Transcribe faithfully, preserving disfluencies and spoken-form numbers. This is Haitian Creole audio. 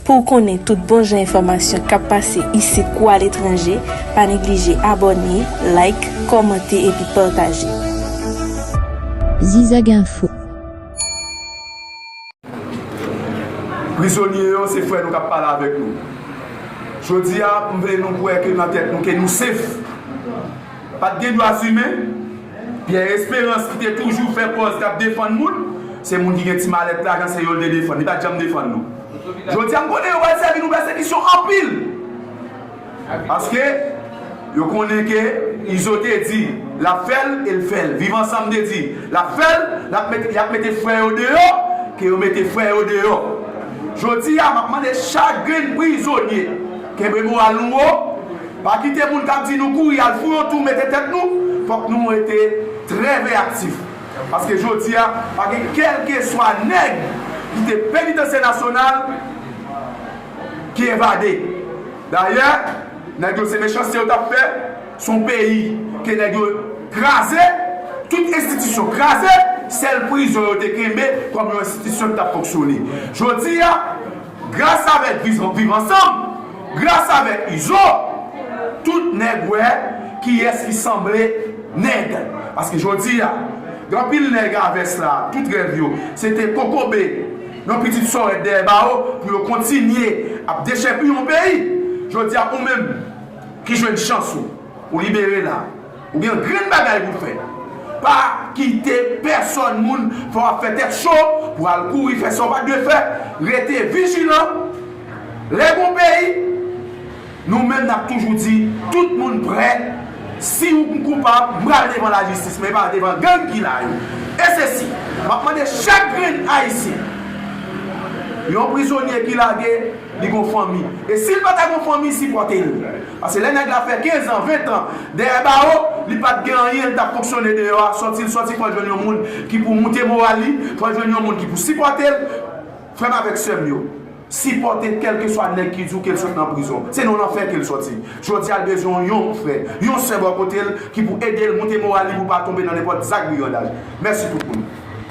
Pou w konnen tout bon jan enfòmasyon k ap pase isit kou aletranje, pa neglije abòne, like, kòmante epi pataje. Zizag Info. Prizonye yo, se frè nou k ap pale avèk nou. Jodi a, m vle nou kwè ke nan tèt nou ke nou sef. Pa t gen dwa imen. Pierre Espérance ki te toujou fè pòz k ap defann moun, se moun ki gen ti malèt lajan, se yo l te defann. Li pa t janm defann nou. Jodi a, m konnen yo pral sèvi nou pèsekisyon anpil. Paske yo konnen ke Izo te di l ap fè l e l fè l. Viv Ansanm te di l ap fè l, l ap mete, y ap mete frè yo deyò, ke yo mete frè yo deyò. Jodi a, m ap mande chak grenn prizonye, kenbe moral nou wo. Pa kite moun k ap di nou kouri al fou yon tou mete tèt nou, fòk nou rete trè veyaktif. Paske jodi a, pa gen kèlkeswa nèg ki te penitansye nasyonal ki evade. Dayè, nèg yo se mechanste yo t ap fè, se yon peyi ke nèg yo kraze, tout enstitisyon kraze, sèl prizon yo te kenbe kòm yon enstitisyon ki t ap fonksyone. Jodi a, gras avèk Viv Ansanm, gras avèk Izo, tout nèg wè kiyès ki sanble nèg. Paske jodi a, gen anpil nèg a vès la, tout rèv yo, se te kokobe yon pitit sòrèt dèyè bawo pou yo kontinye ap dechèpiye yon peyi. Jodi a, ou menm ki jwenn chans ou, ou libere la, ou gen yon grenn bagay pou fè. Pa kite pèsòn moun fè w ap fè tèt cho pou al kouri fè sa w pa t dwe fè. Rete vijilan. Lè gon peyi, nou menm n ap toujou di, tout moun prè. Si ou koupab, m pral devan lajistis, men pa devan gang ki la yo. E se si, m ap mande chak grenn Ayisyen, yon prizonye ki lage, li gon fanmi. E si l pa ta gon fanmi, sipòte l. Paske lè nèg la fè kenz an, ven tan dèyè bawo, li pa t gen anyen, li t ap fonksyone deyò a, sòti l sòti, fò l jwenn yon moun ki pou moute moral li, fò l jwenn yon moun ki pou sipòte l. Frè m avèk sè m yo, sipòte kèlkeswa nèg ki di w ke l sot nan prizon. Se nan lanfè ke l sòti. Jodi a, l bezwen yon frè, yon sè bò kote l ki pou ede l moute moral li pou l pa tonbe nan nenpòt zak brigandaj. Mèsi tout.